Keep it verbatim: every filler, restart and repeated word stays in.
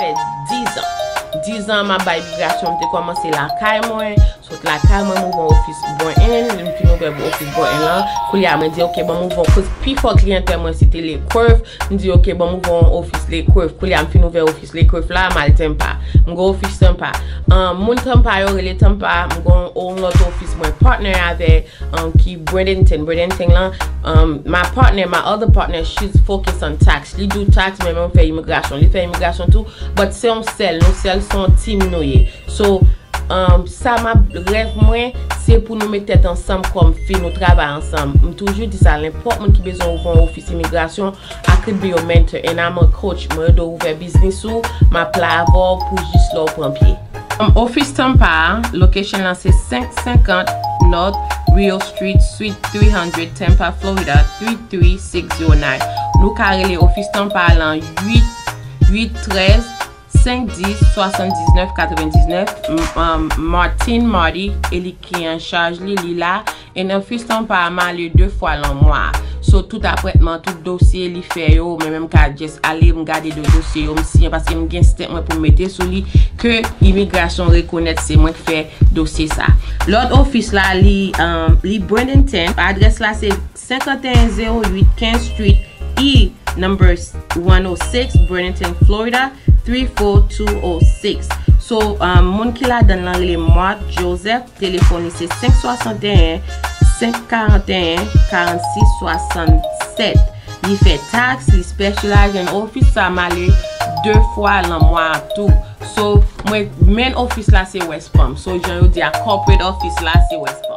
Fè dizan. Dizan m ap bay imigrasyon, m te kòmanse lakay mwen, sot lakay mwen, m ouvè yon ofis Boynton, m fin ouvè ofis Boynton lan. Koulye a, mwen di, "Ok, ban m ouvè yon," koz pi fò kliyantè mwen se te Lake Worth. M di, "Ok, ban m ouvè yon ofis Lake Worth." Koulye a, m fin ouvè ofis Lake Worth la, m al Tampa. M gen ofis Tampa. Ahn, moun Tampa yo rele Tampa, m gen yon lòt ofis mwen partner avè, um, ki Bradenton. Bradenton lan, um, my partner, my other partner, she's focused on tax. Li do tax, men mwen fè imigrasyon. Li fè imigrasyon tou, but se yon sèl, nou sèl, se yon team nou ye. So, um, sa m ap, rèv mwen, se pou nou met tèt ansanm kòm fi, nou travay ansanm. M toujou di sa, nenpòt moun ki bezwen ouvè yon ofis imigrasyon, I could be your mentor and I'm a coach. Mwen ede w ouvè biznis ou, m ap la avè w pou jis lè w pran pye. Um, ofis Tampa a, location lan se senk senkant North Rio Street, Suite three hundred, Tampa, Florida, three three six zero nine. Nou ka rele ofis Tampa a lan uit uit trèz, senk dis, swasanndisnèf, katrevendiznèf. M-, um, Martin Marty, e li ki an chaj li, li la. E nan ofis Tampa a, m ale de fwa lan mwa a. So, tout apwentman, tout dosye li fè yo, mwen menm ka just ale, m gade de dosye yo, m siyen, paske m gen stamp mwen pou m mete sou li, ke imigrasyon rekonèt se mwen k fè dosye sa. Lòt ofis la, li, um, li Bradenton. Adrès la se senkanteyen zewo uit Kent Street, E, number one oh six, Bradenton, Florida, three four two oh six. So, um, moun ki ladan l lan rele Mark Joseph, telefòn li se senk swasanteyen, senk karanteyen, karannsis swasannsèt. Li fè tax, li specialize in office, sa m ale de fwa lan mwa a tou. So, mwen, main office la se West Palm. So, jan yo di a, corporate office la se West Palm.